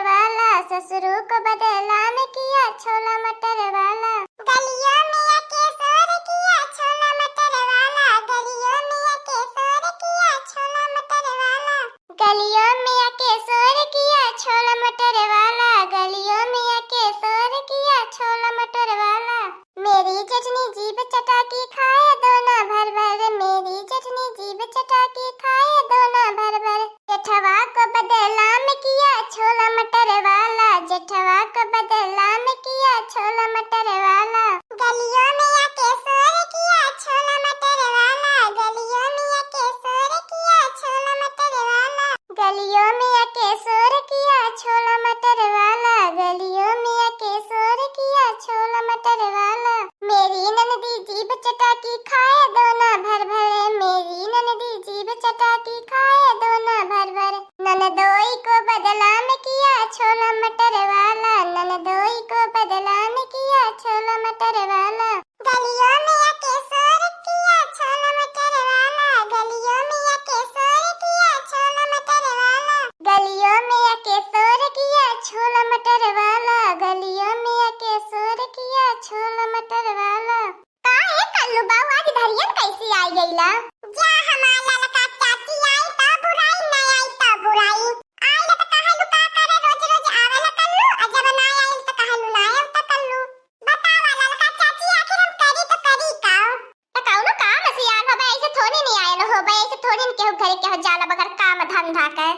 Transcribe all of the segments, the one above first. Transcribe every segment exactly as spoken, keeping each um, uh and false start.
वाला, ससुरों को बदनाम किया छोला मटर वाला। गलियों में आके शोर किया छोला मटर वाला, गलियों में आके शोर किया छोला मटर वाला। गलियों में आके शोर किया छोला मटर वाला, गलियों में आके शोर किया छोला मटर वाला। मेरी जेठनी जीभ चटा के खाए दो ना भर भर, मेरी जेठनी जीभ चटा के खाए दो ना भर भर। जेठवा को बदनाम किया छोला मटर वाला, जेठवा को बदनाम किया छोला मटर वाला। गलियों में आके शोर किया छोला मटर वाला, गलियों में आके शोर किया छोला मटर वाला। गलियों में आके शोर किया छोला मटर वाला, गलियों में आके शोर किया छोला मटर वाला। मेरी ननदी जीभ चटा के खाए दो ना भर भर, मेरी ननदी जीभ चटा के खाए दो ना भर भर। ननदोई को बदनाम किया छोला मटर वाला, ननदोई को बदनाम किया छोला मटर वाला। गलियों में आके शोर किया छोला मटर वाला, गलियों में आके शोर किया छोला मटर वाला। गलियों में आके शोर किया छोला मटर वाला, गलियों में आके शोर किया छोला मटर वाला। का ए कल्लू बाऊ, आज धरियन कैसे आई गईला? जा हमार ललका चाची, आई त बुराई, न आई त बुराई। आई त कहे लुका करे, रोज रोज आवेला कल्लू, आ जब ना आई त कहे लुलाए त कल्लू। बतावा ललका चाची, आखिर हम करी तो करी का? त कौनो काम से आयल होबे, ऐसे थोड़ी नहीं आयल होबे, ऐसे थोड़ी न केहू घरे केहू जाला बगैर काम धंधा के।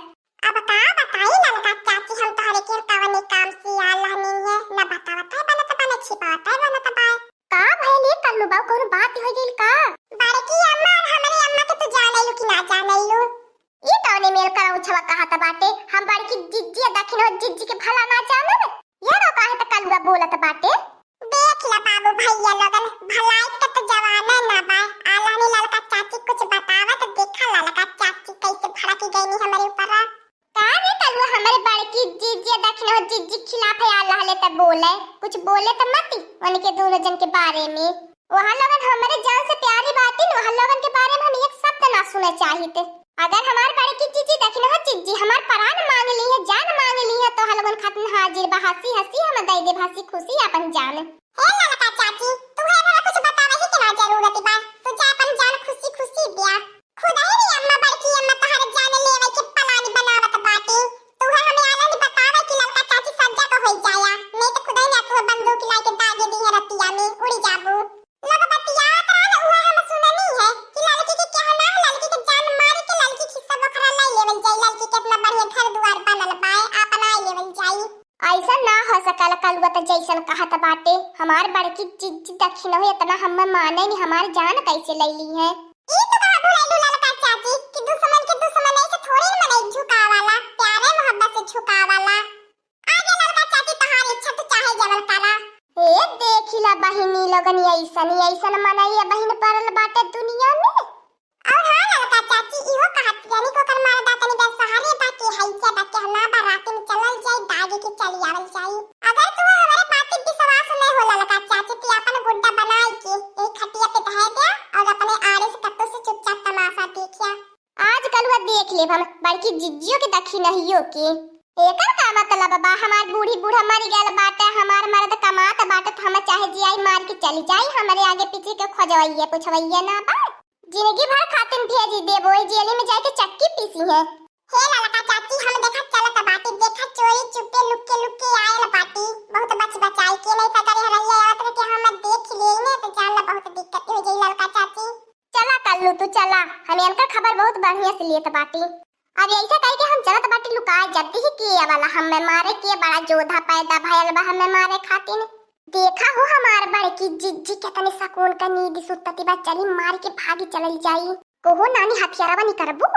अब का बताई ललका चाची, हम तोहरे के कवने काम से आयल रहनी है, न बतावत है बनत बा, न छिपावत है बनत बा। का भइल ए कल्लू बाऊ, कौनो बात हो गइल का? बड़की अम्मा और हमरे अम्मा के तू जानेलू कि ना जानेलू? ई कौने मेल करौछवा कहत बाटे? हम बड़की जिज्जी दखिन हो जिज्जी के भला ना जानब? ये रो काहे त कलुआ बोलत बाटे? देख ला बाबू भैया लोगन, भलाई के त जमाना ना बा। आलानी ललका चाची कुछ बतावत, देखा ललका चाची कैसे भड़क गईनी हमरे ऊपर। का रे कलुआ, हमरे बड़की जिज्जी दखिन हो जिज्जी खिलाफ है आला हले त बोले, कुछ बोले त मती उनके दोनों जन के बारे में। वहाँ लोगन हमरे जान से प्यारी बाटिन, वहाँ लोगन के बारे में हम एक शब्द ना सुने चाहित। अगर हमार बड़की जिज्जी दखिन हो जिज्जी हमार परान मांग ली है, जान मांग ली है, तो वहाँ लोगन खातिर हाजिर बा। हंसी हंसी हम दे देब, हंसी खुशी अपन जान। हे ललका चाची, तुहे हमरा कुछ बतावे ही के ना जरूरत बा, तू जा अपन जान खुशी खुशी दिया। खुदही नी अम्मा, बड़की अम्मा तोहर जान लेवे के plan बनावत बाटे। तुहे हमें आलन बतावे कि ललका चाची सज्जा का होई जाया, नहीं तो खुदही ने तुहे बंदूक लाई के दागे दी है रतिया में, उड़ी जाबू। लोग बतियावत रहल, उहे हम सुननी है कि ललकी के कहना है, ललकी के जान मार के ललकी खिस्सा बखरा लाई लेवल जाई, ललकी के इतना बढ़िया घर दुआर बनल बाए, अपनाई लेवल जाई। ऐसा ना हो सकल कलुआ, त जैसन कहत बाटे। हमार बड़की जिज्जी दखिन हो, इतना हम माने नी, हमार जान कैसे ले ली है? ई तो कहा भुलाइलू ललका चाची कि दुश्मन के दुश्मन ऐसे थोड़ी न मनई झुकावाला, प्यारे मोहब्बत से झुकावाला। आगे ललका चाची तोहार इच्छा, तू चाहे जवन करा। ए देखिला बहिनी लोगन, ऐसन ऐसन मनई बहिन पड़ल बाटे दुनिया में। और हाँ ललका चाची, इहो कहत रहनी कि ओकर मरदा तनी बेसहारे बा, कि हइसे बा, कि ना बा, रात में चलल जाई, दागे के चली आवल जाई। अगर तू हमारे बात पे विश्वास नहीं हो ललका चाची, तो अपन गुड्डा बनाई के एक खटिया पे धै दे और अपने आड़े से कत्तो से चुपचाप तमाशा देखिया। आज कलुआ देख लेब हम बड़की जिज्जियो के दखिनहियो के। एकर का मतलब बा, हमार बूढ़ी बूढ़ा मर गयल बाटे, हमार मर्द कमात बाटे, त हम चाहे जियाई मार के चली जाई, हमरे आगे पीछे के खोजवैया पुछवैया ना बा। जिंदगी भर खातिर भेजी देबो, ओही जेली में जाके चक्की पीसी है। हे ललका चाची, हम देखा चलत बाटी, देखा चोरी चुपे लुक्के लुक्के आयल बाटी, बहुत बच बचाई के, नहीं तो अगर यहाँ रहिया आवत रहे कि हम देख लेई ने, तो जान ला बहुत दिक्कत हो जाई ललका चाची। चला कल्लू तू चला, हम इनकर खबर बहुत बढ़िया से लेत बाटी। अब ऐसे कह के हम चलत बाटी लुकाए, जल्दी ही किए वाला हमें मारे के बड़ा जोधा पैदा भयल बा हमें मारे खातिर। देखा हो हमार बड़की जिज्जी केतनी सकून का नींद सुतती बा, चली मार के भागी चलल जाई। कहो नानी हथियारवा निकरबू?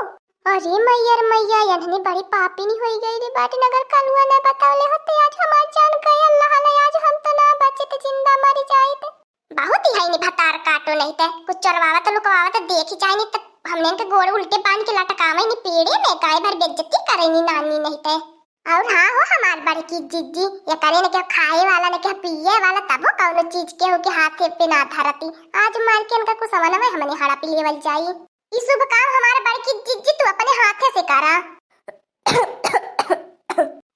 अरे मैयर मैया, यन्हनी बड़ी पापिनी होई गई रे बाटी, अगर कलुआ न बतौले होते आज हमार जान गए, अल्लाह ले आज हम तो ना बचित, जिंदा मरी जाइत। बहुत ही है नी भतार काटो, नहीं ते कुछ चोरवावा तो लुकवावा तो देखी जाए, नहीं तो हमने इनके गोड़ उल्टे बांध के लटकावे नी पेड़े में, गाय भर बेइज्जती करे नी नानी नहीं ते। और हाँ हो हमार बड़की जिज्जी, ये करे न क्या खाए वाला न क्या पिए वाला, तबो कौनो चीज केहू के हाथे पे ना धरती। आज मार के इनका कुछ सवनवे हमने हड़प लेवल जाई। ई शुभ काम हमार बड़की जिज्जी तू अपने हाथे से करा।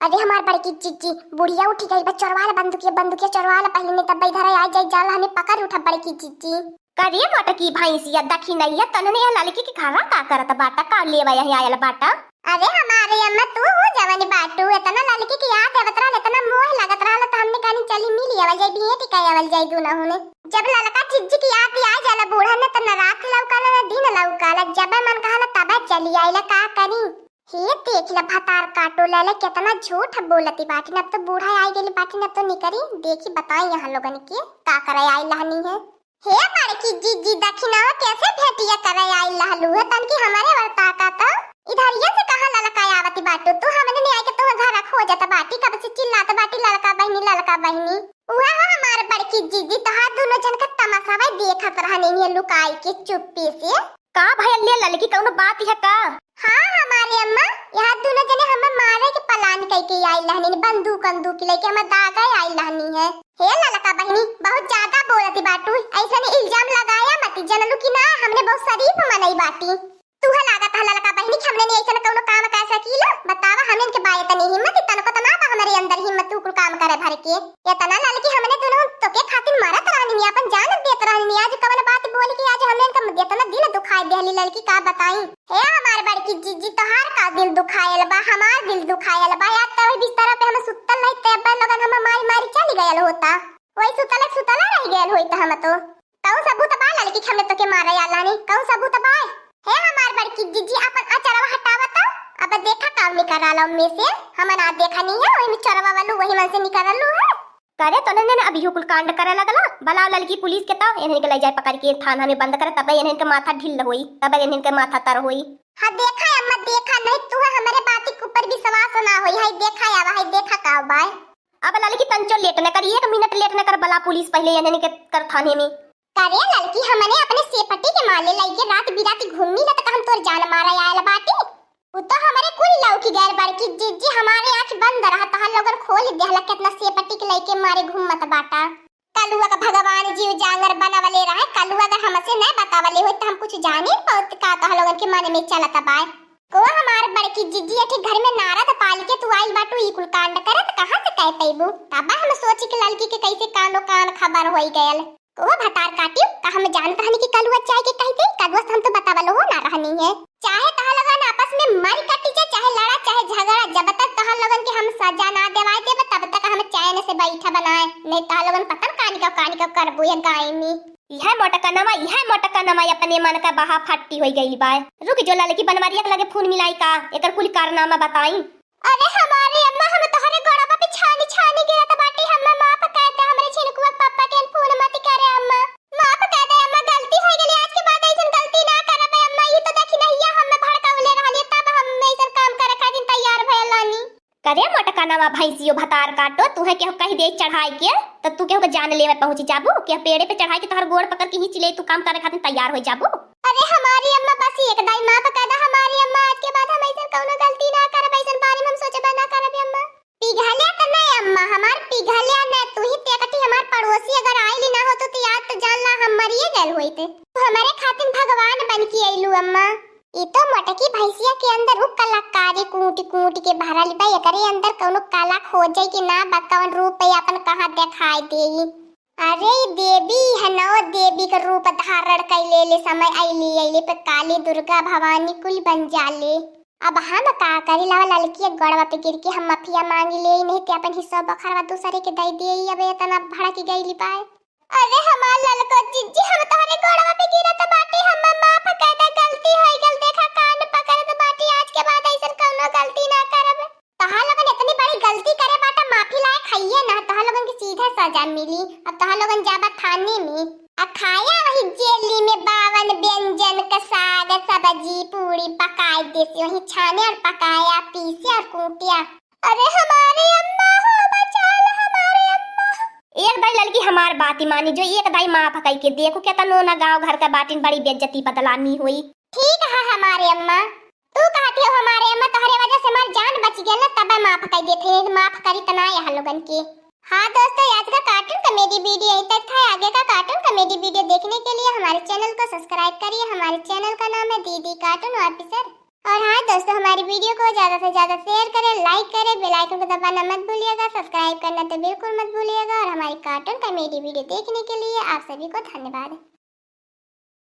अरे हमार बड़की जीजी, बुढ़िया उठी गई बा, चोरवा ला बंदूकिया, बंदूकिया चोरवा ला, पहले नहीं तब इधर आ जाए, जान ला हमें पकड़ उठा बड़की जीजी। करे मोटकी भैंसिया दखिनैया, तनने यह ललकी के घरा का करत बाटा, का लेवा यही आयल बाटा? अरे हमारे अम्मा, तू हूँ जवन बाटू, इतना ललकी के याद आवत रहल, इतना मोह लागत रहल, तो हमने कहनी चली मिल आवल जाए, भेंट कर आवल जाए दुनहु ने। जब ललका जीजी की याद आ जाला बूढ़ा ने, तो न रात लौकाला, न दिन लौकाला, जब मन कहला तब चली आइला, का करी? हे देख ला भतार काटो, लले कितना झूठ बोलती बाटिन, अब तो बूढ़ा आई गइल बाटिन, अब तो निकरी, देखी बताई यहाँ लोगन के का करे आई लहनी है। हे बड़की जीजी, दखिनवा कैसे भेंटिया करे आई लहलू है, तनकी हमरे ओर ताका तो। इधरिया से कहाँ ललका आवती बाटू तू? हमने नहीं आई के तू घर खोजत बाटी, कब से चिल्लात बाटी ललका बहिनी, ललका बहिनी। उहे हो हमार बड़की जीजी, तोहार दुनो जन का तमाशा भाई देखत रहनी है लुकाई के चुप्पी से। का भयल ले ललकी, कौनो बात है का? हाँ हमारे अम्मा, यहाँ दुनो जने हमें मारे के प्लान कइके आई लहनी, बंदूक अंदूक लेके हमें दागे आई लहनी है। हे ललका बहिनी, बहुत ज्यादा बोलती बाटू, ऐसने इल्जाम लगाया मती, जनलू कि ना, हमने बहुत शरीफ मनई बाटी। तुहे लागत है ललका बहिनी कि हमने नहीं ऐसन कौनो काम कर सकीला? बतावा, हमने इनके बाय तनी हिम्मत, तनको तो ना बा हमरे अंदर हिम्मत, तू कुल काम करे भर के। इतना ललकी हमने दुनो तोके खातिर मरत रहनी, अपन जान देत रहनी, आज कवन बात बोल के आज हमने इनका इतना दिल दुखाए देहली ललकी, का बताई। हे हमार बड़की जीजी, तोहार का दिल दुखायल बा, हमार दिल दुखायल बा। यार, तब बिस्तर पे हम सुतल रही, तब लोगन हम मारी मारी चली गयल होता। वही सुतल सुतल रह गयल होई त हम तो। कहूँ सबूत बा ललकी कि हमने तोके मारे आलानी? कहूँ सबूत बा? हे हमार बड़की जीजी, अपन अचरवा हटावा तो। अब देखा काम निकल रहा में से, हम ना देखा नहीं है, वही में चोरवा वालू वही मन से निकल लू है। करे तो ने अभी कुल कांड करे लगला। बलाओ ललकी पुलिस के, तो इन्हन के ले जाए पकड़ के थाना में बंद करे, तब इन्हन के माथा ढिल होई, तब इन्हन के माथा तर होई। हाँ देखा अम्मा, देखा नहीं तू है, हमरे बाती के ऊपर विश्वास ना होई है। देखा आवा है, देखा का बाय। अब ललकी तंचो लेट न कर, एक मिनट लेट न कर, बला पुलिस पहले इन्हन के कर थाने में। करे ललकी, हमने अपने सेपटी के माले लइके रात बिरात घूमी ला त हम तोर जान मारे आयल बाटी। उ तो हमरे कुल लौकी गैर बड़की जीजी, हमारे आँख बंद रहा, तहार लोगन खोल देहला, कितना सेपटी के लइके मारे घूमत बाटा। कलुआ का भगवान जीव जांगर बनवले रहे, कलुआ अगर हमसे न बतावले होई त हम कुछ जाने न पाउत का तहार लोगन के मन में चलत बाय। को हमार बड़की जीजी, एठे घर में नारद पाल के तू आइल बाटू, ई कुल कांड करत कहाँ से कह पैबू? तब हम सोची कि ललकी के कैसे कानो कान खबर होई गयल। को भतार काटियो, का हम जानत रहनी कि कलुआ चाय के कहते? कलुआ से हम तो बतावल हो ना रहनी है। चाहे तहार लोगन आपस में मर कटी जा, चाहे लड़ा, चाहे झगड़ा, जब तक तहार लोगन के हम सजा ना देवाए देब, तब तक हम चैन से बैठा बनाए। नहीं तहार लोगन पता न कानी का, कानी का करबू ये गाय में। यह मोटकनवा, यह मोटकनवा अपने मन का बहा फट्टी होई गइल बा। रुक जो ललकी बनवरिया के लगे फोन मिलाई का, एकर कुल कारनामा बताई। अरे हमारे अम्मा, हम तोहरे गोड़वा पे छानी छानी गिरत बाटी, हम्मा माफ कर दे, हमरे छिनकुआ पापा के फोन मत करे अम्मा, माफ कर दे अम्मा, गलती हो गई, आज के बाद ऐसन गलती ना करबे अम्मा, ई तो देखी नहिया हम्मे भड़कावले रहलिए, तब हम ऐसन काम करे खातिर तैयार भयल रहनी। करे मोटकनवा भैंसियो भतार काटो, तुहे केहू कह दे चढ़ाई के, त तू केहू के जान लेवे पहुँच जाबू, केहू पेड़े पे चढ़ाई के तोहर गोड़ पकड़ के खींच ले, तू काम करे खातिर तैयार हो जाबू। अरे हमारी अम्मा, बस एक दाई माफ कर दा हमारी अम्मा, आज के बाद हम ऐसन कौनो गलती ना करब, ऐसन बारे में हम सोचबे ना करब अम्मा। पिघले त नहीं अम्मा, हमार पिघले न, तू ही तेकटी हमार पड़ोसी अगर आइली ना होतो तो याद तो जान ला हम मरिए गल होइत। तू हमारे खातिर भगवान बन के अइलू अम्मा। ई तो मोटकी भैंसिया के अंदर उ कलाकारी कूट कूट के भरल बा, एकरे अंदर कौनो कला खोजे के ना बा, कौन रूप पे अपन कहाँ देखाई देई। अरे ई देवी है, नौ देवी का रूप धारण कैले ले समय अइली, अइली पे काली दुर्गा भवानी कुल बन जाले। अब हम का करी, लावा ललकी गोड़वा पे गिर के हम मफिया मांगी ले, नहीं ते अपन हिस्सा बखरवा दूसरे के दे दे। अब इतना भड़क गइली बाय। अरे हमार ललको जीजी, हम तोहरे गोड़वा पे गिरत बाटी, हम माफ कर दे, गलती होई गल, देखा कान पकड़त बाटी, आज के बाद ऐसन कौनो गलती ना करब। तोहार लोगन इतनी बड़ी गलती करे बाटा, माफी लायक हइये ना, तोहार लोगन के सीधा सजा मिली। अब तोहार लोगन जाबा थाने में, आ खाया वही जेली में बावन व्यंजन का साग सब्जी पूरी पकाए देसी, वही छाने और पकाया, पीसे और कूटिया। अरे हमारे अम्मा हो, बचा लो हमारे अम्मा। एक दाई ललकी हमार बात ही मानी जो, एक दाई माफ कई के देखो, केतनो ना गाँव घर का बाटिन बड़ी बेइज्जती बदनामी होई। ठीक है हमारे अम्मा, तू कहती हो हमारे अम्मा, तोहरे वजह से हमार जान बच गया ना, तब माफ कई देते हैं, माफ करी तना यहाँ लोगन के। हाँ दोस्तों, आज का cartoon comedy video यहीं तक था। आगे का cartoon comedy video देखने के लिए हमारे channel को subscribe करिए। हमारे channel का नाम है दीदी Cartoon Officer। और हाँ दोस्तों, हमारी वीडियो को ज़्यादा से ज़्यादा शेयर करें, लाइक करें, बेल आइकन को दबाना मत भूलिएगा, सब्सक्राइब करना तो बिल्कुल मत भूलिएगा। और हमारी कार्टून कॉमेडी वीडियो देखने के लिए आप सभी को धन्यवाद।